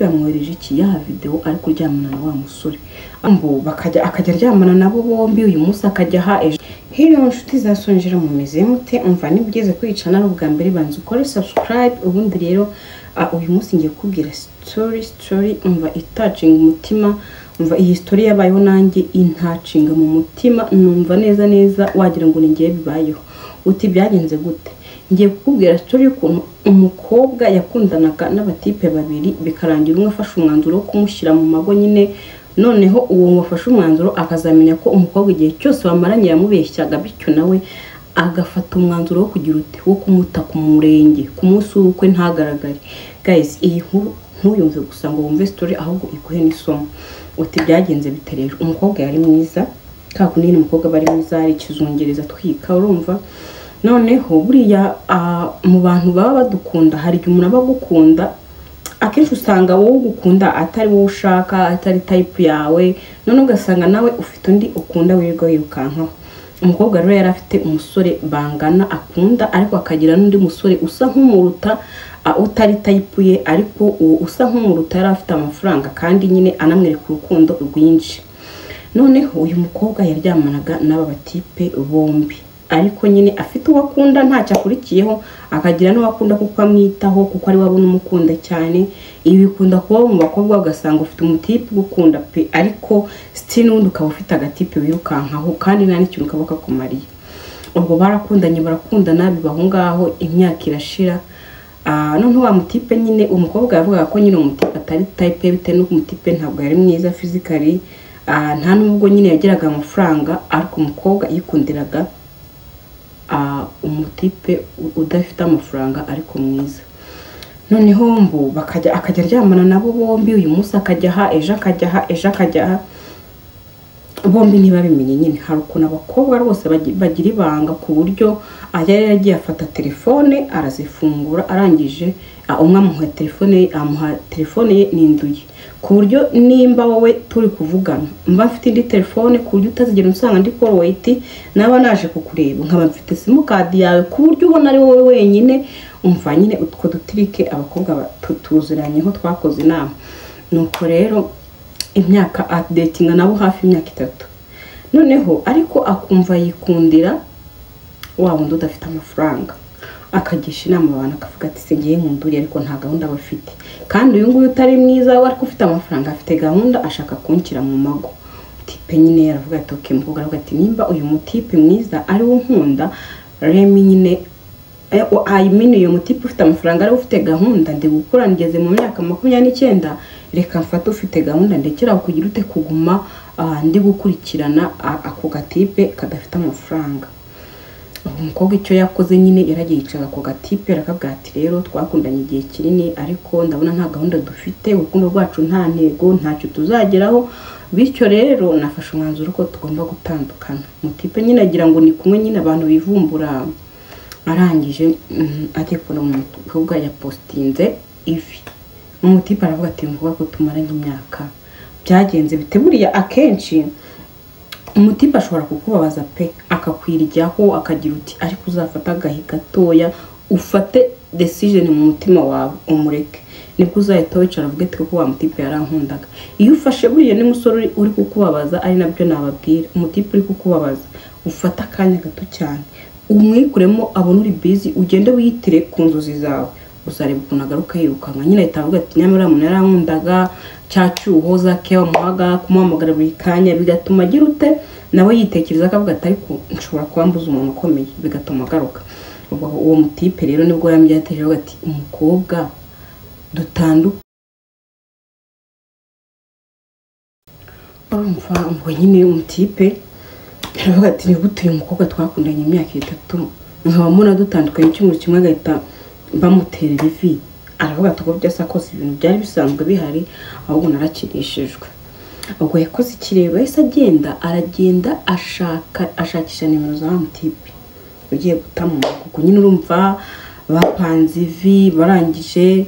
Yamwohereje iki ya video ari kuryamana na wa musore, ambo bakajya akajya aryamana nabo bombi, uyu munsi akajya aha ejo. Hello nshuti za Sonjera, mumeze mute? Umva, nibugeze kwicana ari ubwa mbere, banza ukore subscribe. Ubundi rero uyu munsi ngiye kukubwira story, umva, itouchinga umutima. Umva, iyi story yabayeho nanjye intouchinga mu mutima, numva neza neza wagira ngo ni ngiye bibayeho. Uti byagenze gute? Ngiye kukubwira story y'ukuntu umukobwa yakundanaga n'abatipe babiri, bikarangira umwe afashe umwanzuro wo kumushyira mu mago nyine. Noneho uwo wafashe umwanzuro akazamenya ko umukobwa igihe cyose bamaranye yamubeshyaga, bityo nawe agafata umwanzuro wo kugira uti wo kumuta ku murenge ku munsi w'ubukwe ntagaragare. Guys, iyi nkuru ntuyumve gusa ngo wumve story, ahubwo iguhe n'isomo. Uti byagenze bite rero? Umukobwa yari mwiza, ka kundi nyine umukobwa aba ari mwiza, ari ikizungereza, atwika, urumva. Noneho buriya mu bantu baba badukunda, hari igihe umuntu aba agukunda, akenshi usanga wowe ugukunda atari wowe ushaka, atari type yawe, none ugasanga nawe ufite undi ukunda wirirwa wirukankaho. Umukobwa rero yari afite umusore bangana akunda, ariko akagira n'undi musore usa nk'umuruta, utari type ye, ariko uwo usa nk'umuruta yari afite amafaranga kandi nyine anamwereka urukundo rwinshi. Noneho uyu mukobwa yaryamanaga n'aba batipe bombi, ariko nyine afite uwo akunda ntacyo akurikiyeho, akagira n'uwo akunda kuko amwitaho, kuko ari we abona umukunda cyane. Ibi bikunda kuba mu bakobwa, ugasanga ufite umutipe ugukunda pe, ariko still n'ubundi ukaba ufite agatipe wirukankaho kandi nta n'ikintu kaba kakumariye. Ubwo barakundanye, barakundana, biba aho ngaho, imyaka irashira. Noneho wa mutipe nyine, umukobwa yavugaga ko nyine umutipe atari type ye, bitewe n'uko umutipe ntabwo yari mwiza physically, nta nubwo nyine yagiraga amafaranga, ariko umukobwa yikundiraga umutipe udafite amafaranga ariko mwiza. Noneho mbu bakajya akajya aryamana nabo bombi, uyu munsi akajya aha, ejo akajya aha, ejo akajya aha, bombi ntibabimenye nyine. Hari ukuntu abakobwa rwose bagira ibanga, ku buryo yari yaragiye afata telefone arazifungura, arangije umwe amuha telefone ye, amuha telefone ye n'induye, ku buryo nimba wowe turi kuvugana mba mfite indi telefone, ku buryo utazigera usanga ndi call wait. Naba naje kukureba nkaba mfite simukadi yawe, ku buryo ubona ari wowe wenyine. Umva nyine, utwo dutrick abakobwa tuziranyeho, twakoze inama. Nuko rero imyaka adatinga nabo hafi imyaka 3, noneho ariko akumva yikundira wa wundi udafite amafaranga. Akagisha inama abantu, akavuga ati: "Se ngiye nkunda uriya, ariko nta gahunda bafite, kandi uyu nguyu utari mwiza we ariko ufite amafaranga afite gahunda, ashaka kunshyira mu mago." Tipe nyine aravuga ati: "Okay." Umukobwa aravuga ati: "Nimba uyu mutipe mwiza ari wo nkunda, remi nyine, I mean uyu mutipe ufite amafaranga ari we ufite gahunda, ndi gukura ngeze mu myaka 29, reka mfate ufite gahunda, ndekera aho kugira ute kuguma ndi gukurikirana ako gatipe kadafite amafaranga." Uwo mukobwa icyo yakoze nyine, yaragiye yicara ako gatipe, arakabwira ati: "Rero twakundanye igihe kinini, ariko ndabona nta gahunda dufite, urukundo rwacu nta ntego, ntacyo tuzageraho, bityo rero nafashe umwanzuro ko tugomba gutandukana." Mutipe nyine agira ngo ni kumwe nyine abantu bivumbura. Arangije agiye kubona umukobwa yapostinze ivi, umutipe aravuga ati: "Mvuga ko tumaranye imyaka, byagenze bite?" Buriya akenshi umutipe ashobora kukubabaza pe, akakwiryaho, akagira uti, ariko uzafata agahe gatoya ufate decision mu mutima wawe umureke, nibwo uzahita wicara uvuge ati: "Koko wa mutipe yarankundaga." Iyo ufashe buriya n'umusore uri kukubabaza, ari nabyo nababwira, umutipe uri kukubabaza, ufate akanya gato cyane umwikuremo, abone uri busy, ugende wiyitire ku nzozi zawe, uzareba ukuntu agaruka yirukanka nyine, ahita avuga ati: "Nyamara umuntu yarankundaga." Cya cyuho za ke wamuhaga, kumuhamagara buri kanya, bigatuma agira ute, nawe yitekereza akavuga ati: "Ariko nshobora kuba mbuze umuntu ukomeye," bigatuma agaruka. Ubwo uwo mutipe rero nibwo yamubyateje, avuga ati: "Umukobwa dutandukanye." Urumva, ubwo nyine umutipe aravuga ati: "Ni gute uyu mukobwa twakundanye imyaka 3 nkaba mbona dutandukanye icyumweru kimwe agahita bamuterera ivi?" Aravuga ati: "Uko byasa kose ibintu byari bisanzwe bihari, ahubwo narakinishijwe." Ubwo yakoze ikirego, yahise agenda, aragenda ashaka, ashakisha nimero za wa mutipe ugiye guta mu kuko nyine urumva bapanze ivi, barangije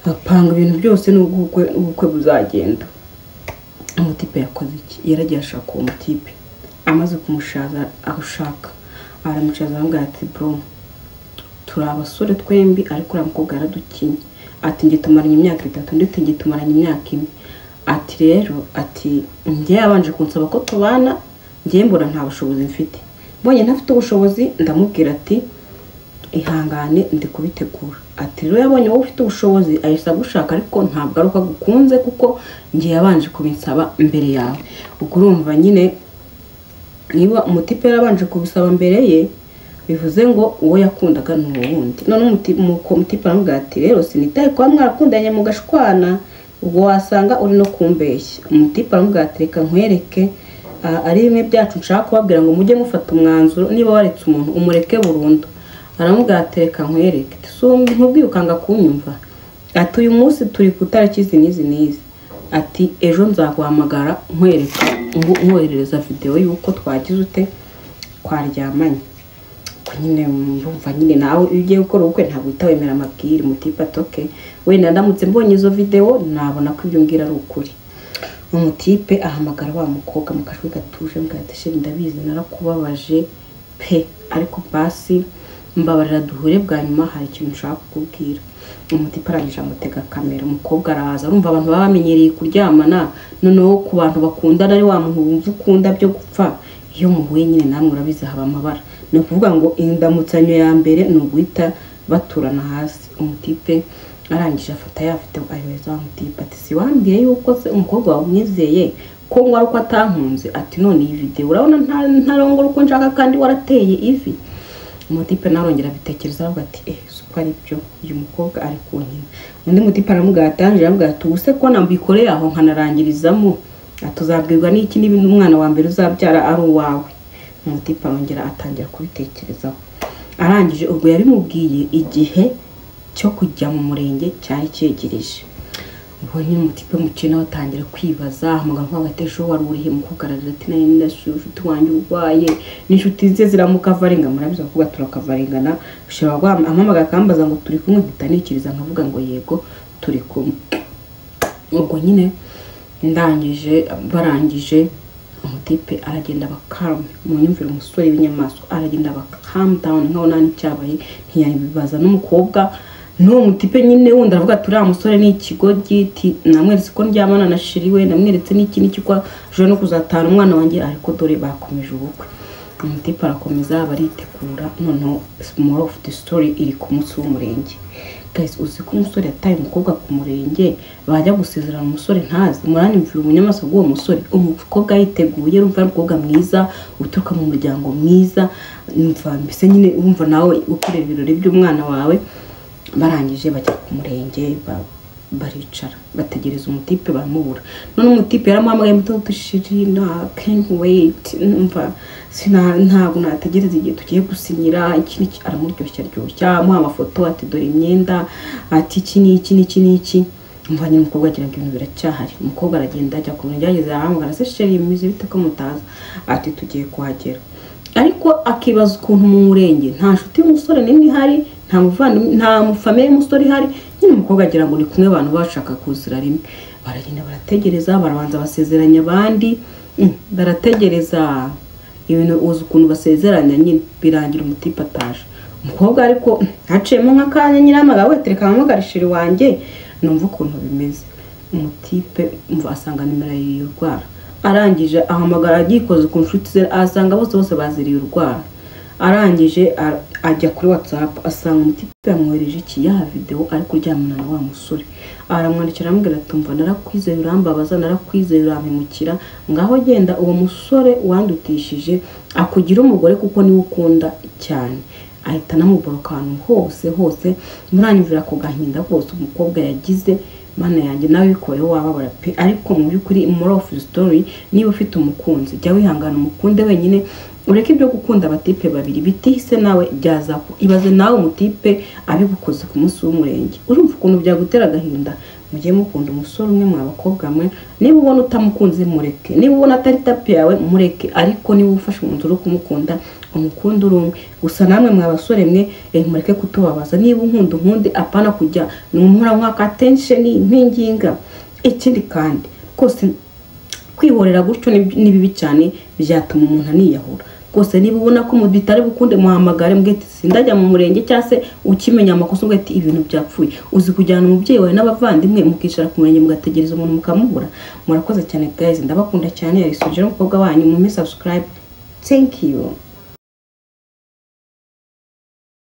bapanga ibintu byose n'ubwo ubukwe buzagenda. Umutipe yakoze iki? Yaragiye ashaka uwo mutipe, amaze kumushaza ashaka, aramucaza, aramubwira ati: "Bro, turi abasore twembi, ariko uriya mukobwa yaradukinye." Ati njye tumaranye imyaka 3, undi ati njye tumaranye imyaka 4. Ati rero ati njye yabanje kunsaba ko tubana, njye mbona nta bushobozi mfite, mbonye ntafite ubushobozi ndamubwira ati ihangane ndi kubitegura. Ati rero yabonye wowe ufite ubushobozi ahise agushaka, ariko ntabwo ari uko agukunze kuko njye yabanje kubinsaba mbere yawe. Ubwo urumva nyine niba umutipe yarabanje kubisaba mbere ye, bivuze ngo uwo yakundaga ni uwo wundi. None umutipe aramubwira ati rero sinitaye kuba mwarakundanye mugashwana, ubwo wasanga uri no kumbeshya. Umutipe aramubwira ati reka nkwereke, ari bimwe byacu nshaka kubabwira ngo mujye mufata umwanzuro, niba waretse umuntu umureke burundu. Aramubwira ati reka nkwereke, nkubwiye ukanga kunyumva. Ati uyu munsi turi ku itariki izi n'izi n'izi, ati ejo nzaguhamagara nkwereka, nkoherereza videwo y'uko twagize ute twaryamanye. Nyine murumva nyine nawe iyo ugiye gukora ubukwe ntabwo uhita wemera amabwire. Umutipe ati okay, wenda ndamutse mbonye izo videwo nabona ko ibyo mbwira ari ukuri. Umutipe ahamagara wa mukobwa mu kajwi gatuje, mbwira ati sheri ndabizi narakubabaje pe, ariko basi mbabarira duhure bwa nyuma, hari ikintu nshaka kukubwira. Umutipe arangije amutega kamera, umukobwa araza. Urumva abantu baba bamenyereye kuryamana, noneho ku bantu bakundana ari wa muntu wumva ukunda byo gupfa, iyo muhuye nyine namwe urabizi haba amabara. Ni ukuvuga ngo indamutsanyo ya mbere ni uguhita baturana hasi. Umutipe arangije afata ya video ayohereza wa mutipe ati si wambwiye yuko se umukobwa wawe umwizeye ko ngo ari uko atankunze? Ati none iyi video urabona ntarongora uko nshaka kandi warateye ivi. Umutipe narongera abitekereza avuga ati suko ari byo, uyu mukobwa ari kunkina. Undi mutipe aramubwira ati Angela, aramubwira ati ubuse ko nambikoreye aho nkanarangirizamo, atuzabwirwa n'iki niba umwana wa mbere uzabyara ari uwawe. Umutipe arongera atangira kubitekerezaho. Arangije ubwo yabimubwiye igihe cyo kujya mu murenge cyari cyegereje. Ubwo nyine umutipe mukene atangira kwibaza, ahamagara umukobwa ati ejo wari urihe? Umukobwa ararira ati nari ndasuye inshuti wanjye urwaye, n'inshuti ze ziramukavaringa. Murabizi abakobwa turakavarengana, ushobora ampamagara akambaza ngo turi kumwe, mpita nikiriza nkavuga ngo yego turi kumwe. Ubwo nyine ndangije barangije, umutipe aragenda bakarme, munyumvire umusore w'inyamaswa aragenda calm down nkaho nta n'icyabaye, ntiyabibaza n'umukobwa. N'uwo mutipe nyine wundi aravuga ati uriya musore ni ikigoryi, namweretse ko ndyamana na sheri we, namweretse n'iki n'iki ko ashobora no kuzatahana umwana wanjye, ariko dore bakomeje ubukwe. Umutipe arakomeza baritegura. Noneho moral of the story iri ku munsi w'umurenge. Guys, uzi ko umusore yataye umukobwa ku murenge, bajya gusezerana umusore ntazi. Muranyumvira ubunyamaswa bw'uwo musore. Umukobwa yiteguye, urumva ari umukobwa mwiza uturuka mu muryango mwiza, umva mbese nyine urumva nawe ukorera ibirori by'umwana wawe. Barangije bajya ku murenge, baricara bategereza umutipe baramubura. None umutipe yaramuhamagaye muto sheri na can't wait, umva ntabwo nategereza igihe tugiye gusinyira iki n'iki. Aramuryoshya ryoshya, amuha amafoto ati dore imyenda, ati iki n'iki n'iki n'iki. Umva nyine umukobwa agira ngo ibintu biracyahari. Umukobwa aragenda ajya ku murenge, ageze arahamagara se sheri bimeze bite ko mutaza? Ati tugiye kuhagera. Ariko akibaza ukuntu mu murenge nta nshuti y'umusore n'imwe ihari, nta muvandimwe, nta mufamiliya y'umusore ihari. Nyine umukobwa agira ngo ni kumwe abantu bashaka kuzira rimwe. Baragenda barategereza, barabanza basezeranya abandi, barategereza ibintu uzi ukuntu basezeranya nyine, birangira umutipe ataje. Umukobwa ariko haciyemo nk'akanya nyine ahamagara we tereka mpamagare sheri wanjye numva ukuntu bimeze. Umutipe umva asanga nimero yiriye urwara, arangije ahamagara agikoze ku nshuti ze, asanga bose bose baziriye urwara. Arangije ajya kuri WhatsApp asanga umutipe yamwohereje iki ya video ari kuryamana na wa musore. Aramwandikira aramubwira ati umva narakwizeye urambabaza, narakwizeye urampemukira, ngaho genda uwo musore wandutishije akugira umugore kuko niwe ukunda cyane. Ahita anamuboroka ahantu hose hose. Muranyumvira ako gahinda kose umukobwa yagize, mana yanjye nawe bikoreho wababara pe. Ariko mu by'ukuri moral of the story, niba ufite umukunzi jya wihangana umukunde wenyine, ureke ibyo gukunda abatipe babiri bitihise nawe byazaku. Ibaze nawe umutipe abigukoze ku munsi w'umurenge, urumva ukuntu byagutera agahinda. Mujye mukunda umusore umwe mwa bakobwa mwe, niba ubona utamukunze mureke, niba ubona atari tapi yawe mureke, ariko niba ufashe umwanzuro wo kumukunda umukunde uri umwe. Gusa namwe mwa basore mwe mureke kutubabaza, niba unkunda unkunde, apana kujya numpora nkwaka attention mpinginga. Ikindi kandi rwose kwihorera gutyo ni bibi cyane, byatuma umuntu aniyahura. Rwose niba ubona ko bitari bukunde, muhamagare, mbwira ati sindajya mu murenge, cyangwa se ukimenya amakosa umbwira ati ibintu byapfuye. Uzi kujyana umubyeyi wawe n'abavandimwe mukicara ku murenge, mugategereza umuntu mukamubura? Murakoze cyane guys, ndabakunda cyane. Yari Sugera, umukobwa wanyu. Mumpe subscribe. Thank you.